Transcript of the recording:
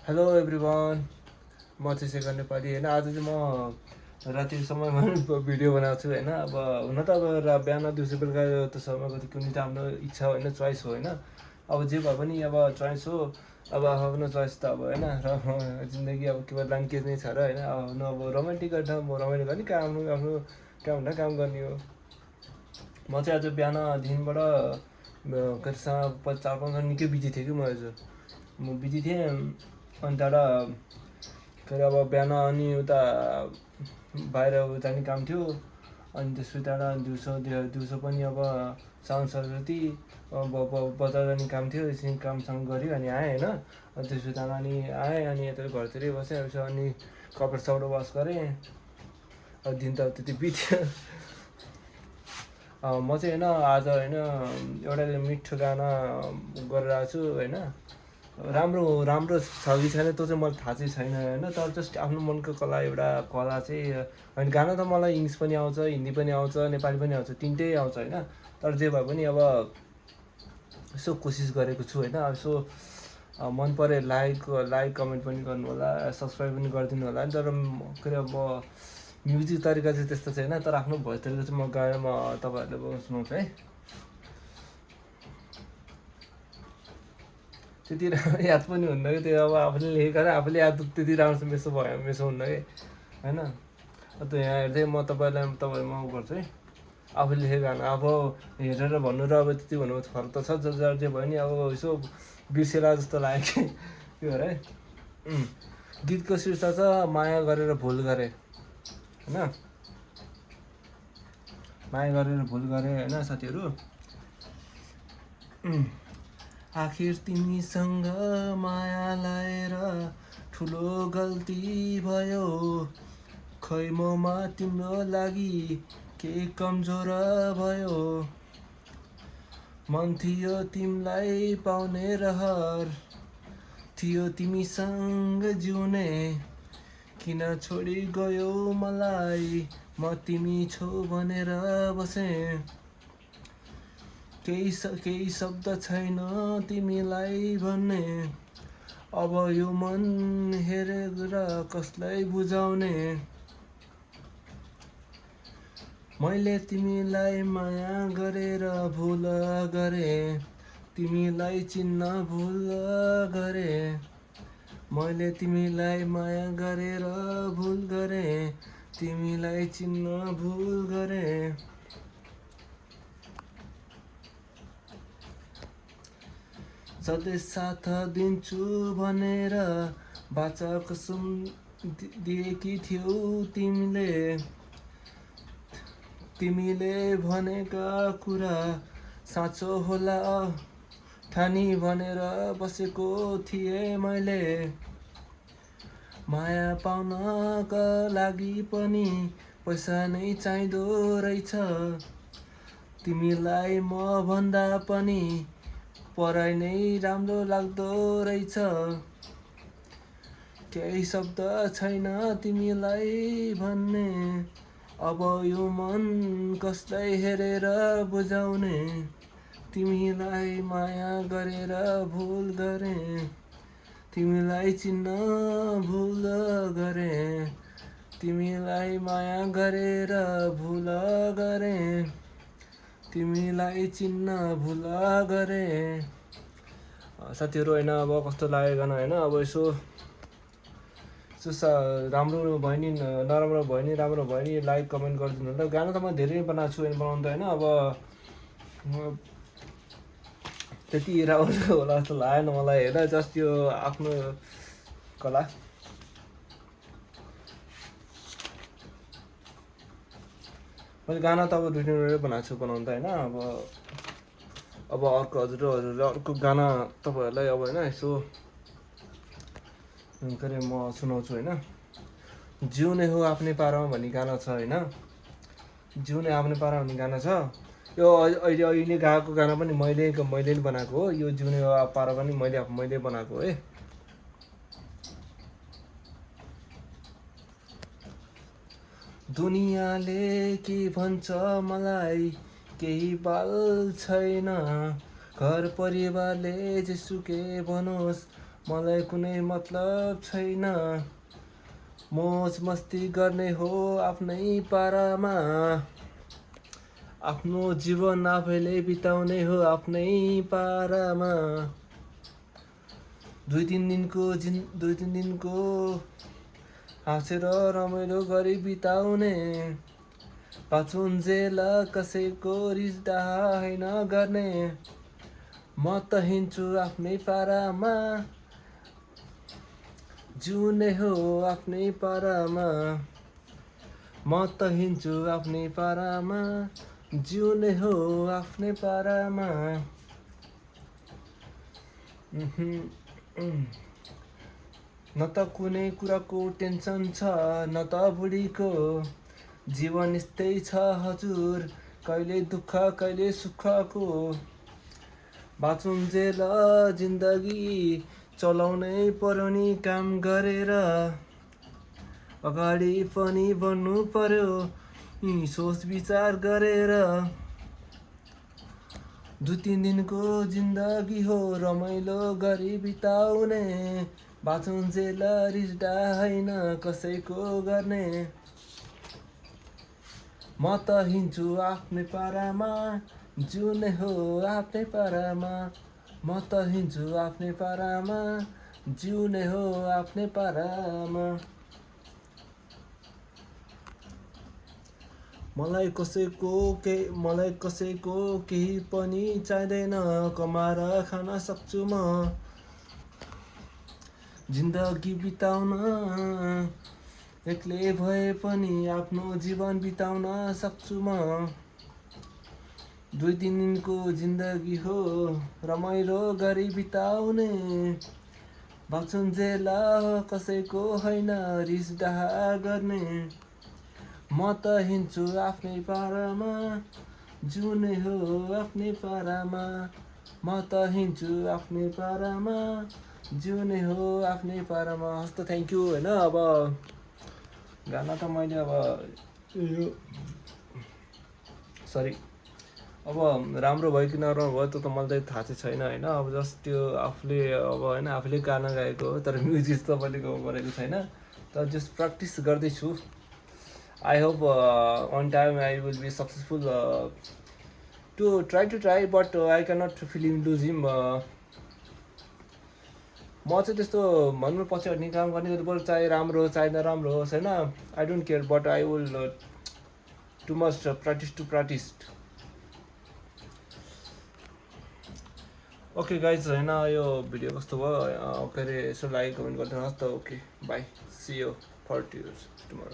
Hello everyone, म चाहिँ शेखर नेपाली होइन। आज चाहिँ म रातिको समयमा भिडियो बनाएको छु होइन। अब हुन त अब बिहान दिउँसो बेलुका त समयको त कुनै त आफ्नो इच्छा होइन, चोइस हो होइन। अब जे भए पनि अब चोइस हो, अब आफ्नो चोइस त अब होइन। र जिन्दगी अब के लागि के नै छ र होइन। अब रोमान्टिक गर्न म रमाइलो गर्ने, काम आफ्नो काम भन्दा काम गर्ने हो। म चाहिँ आज बिहानदेखिबाट कति 4-5 घन्टा निकै बिजी थिएँ कि म बिजी थिएँ। अनि त्यहाँबाट फेरि अब बिहान अनि उता बाहिर जाने काम थियो। अनि त्यसपछि त्यहाँबाट दिउँसो पनि अब साउन्ड सरस्वती बजार जाने काम थियो। एकछिन कामसँग गऱ्यो अनि आएँ होइन। अनि त्यसपछि त्यहाँबाट अनि आएँ अनि यता घरतिरै बसेँ। अनि कपडा सपडा वास गरेँ। अब दिन त त्यति बित्यो। म चाहिँ होइन आज होइन एउटा मिठो गाना गरेर आएको छु होइन। राम्रो छ कि छैन त्यो चाहिँ मलाई थाहा चाहिँ छैन होइन। तर जस्ट आफ्नो मनको कला चाहिँ होइन। गाना त मलाई इङ्ग्लिस पनि आउँछ, हिन्दी पनि आउँछ, नेपाली पनि आउँछ, तिनटै आउँछ होइन। तर जे भए पनि अब यसो कोसिस गरेको छु होइन। यसो मन पऱ्यो लाइक कमेन्ट पनि गर्नु होला, सब्सक्राइब पनि गरिदिनु होला। तर के अरे अब म्युजिक तरिका चाहिँ त्यस्तो छैन। तर आफ्नो भोइस तरिका चाहिँ म गाएर तपाईँहरूले सुनाउँछु है। त्यति राम्रो याद पनि हुन्न कि त्यो अब आफूले लेखेको आफूले याद त्यति राम्रो मेसो हुन्न कि होइन। त्यो यहाँ हेर्दै म तपाईँहरूमा गर्छु है। आफूले लेखेको गाना अब हेरेर भन्नु र अब त्यति भन्नु फरक त छ। जे भयो नि अब यसो बिर्सेला जस्तो लाग्यो कि त्यो भएर है। गीतको शीर्षक छ माया गरेर भुल गरेँ होइन। माया गरेर भुल गरेँ होइन साथीहरू। आखिर तिमीसँग माया लाएर ठुलो गल्ती भयो। खै ममा तिम्रो लागि के कमजोर भयो। मन थियो तिमीलाई पाउने रहर थियो तिमीसँग जिउने। किन छोडी गयो मलाई, म तिमी छौ भनेर बसेँ। केही शब्द छैन तिमीलाई भन्ने। अब यो मन हेरेर कसलाई बुझाउने। मैले तिमीलाई माया गरेर भुल गरेँ, तिमीलाई चिन्न भुल गरेँ। मैले तिमीलाई माया गरेर भुल गरेँ, तिमीलाई चिन्न भुल गरेँ। सधैँ साथ दिन्छु भनेर बाचा कसम दिएकी थियौ तिमीले भनेका कुरा साँचो होला ठानी भनेर बसेको थिएँ मैले। माया पाउनका लागि पनि पैसा नै चाहिँदो रहेछ। तिमीलाई म भन्दा पनि पढाइ नै राम्रो लाग्दो रहेछ। केही शब्द छैन तिमीलाई भन्ने। अब यो मन कसलाई हेरेर बुझाउने। तिमीलाई माया गरेर भुल गरेँ, तिमीलाई चिन्न भुल गरेँ। तिमीलाई माया गरेर भुल गरेँ, तिमीलाई चिन्न भुल गरेँ। साथीहरू होइन अब कस्तो लाग्यो गाना होइन। अब यसो राम्रो भयो नि नराम्रो भयो नि राम्रो भयो नि लाइक कमेन्ट गरिदिनु होला। गाना त म धेरै बनाएको छु बनाउँदा होइन। अब त्यति राम्रो होला जस्तो लागेन मलाई होइन। जस्ट यो आफ्नो कला। मैले गाना त अब 2-3 बनाएको छु बनाउँदा होइन। अब अर्को हजुरले अर्को गाना तपाईँहरूलाई अब होइन यसो के अरे म सुनाउँछु होइन। जिउने हो आफ्नै पारामा भन्ने गाना छ होइन। जिउने आफ्नै पारामा भन्ने गाना छ। यो अहिले गाएको गाना पनि मैले नै बनाएको हो। यो जिउने हो पारा पनि मैले बनाएको है। दुनियाँले के भन्छ मलाई केही बाल छैन। घर परिवारले जेसुकै भनोस् मलाई कुनै मतलब छैन, मोज मस्ती गर्ने हो आफ्नै पारामा, आफ्नो जीवन आफैले बिताउने हो आफ्नै पारामा। दुई तिन दिनको हाँसेर रमाइलो गरी बिताउने, बाँचुन्जेल कसैको रिस डाहा होइन गर्ने। म त हिँड्छु आफ्नै पारामा, जिउने हो आफ्नै पारामा। म त हिँड्छु आफ्नै पारामा, जिउने हो आफ्नै पारामा। न त कुनै कुराको टेन्सन छ न त बुढीको, जीवन यस्तै छ हजुर, कहिले दुःख कहिले सुखको। बाँचुन्जेल जिन्दगी चलाउनै पर्यो नि काम गरेर, अगाडि पनि बढ्नु पर्यो नि सोच विचार गरेर। दुई तिन दिनको जिन्दगी हो रमाइलो गरी बिताउने, बाँचुन्जेल रिस डाहा होइन कसैको गर्ने। म त हिँड्छु आफ्नै पारामा, जिउने हो आफ्नै पारामा। म त हिँड्छु आफ्नै पारामा, जिउने हो आफ्नै पारामा। मलाई कसैको केही पनि चाहिँदैन, कमाएर खान सक्छु म, जिन्दगी बिताउन एक्लै भए पनि आफ्नो जीवन बिताउन सक्छु म। दुई तिन दिनको जिन्दगी हो रमाइलो गरी बिताउने, बाँचुन्जेल कसैको होइन रिस डाहा गर्ने। म त हिँड्छु आफ्नै पारामा, जिउने हो आफ्नै पारामा। म त हिँड्छु आफ्नै पारामा, जिउने हो आफ्नै पारामा। हस् त थ्याङ्क यू होइन। अब गाना त मैले अब यो सरी अब राम्रो भयो कि नराम्रो भयो त्यो त मलाई थाहा चाहिँ छैन होइन। अब जस्ट त्यो आफूले अब होइन आफूले गाना गाएको हो, तर म्युजिक त मैले गरेको छैन, तर जस्ट प्र्याक्टिस गर्दैछु। I hope one time I will be successful to try, but I cannot lose him. म चाहिँ त्यस्तो भन्नु पछि हट्ने काम गर्ने बरु चाहे राम्रो चाहे नराम्रो होस् होइन, I don't care, but I will too much practice. Okay guys होइन, यो भिडियो कस्तो भयो के अरे यसो लाइक कमेन्ट गरिदिनुहोस् त। Okay bye, see you for tomorrow.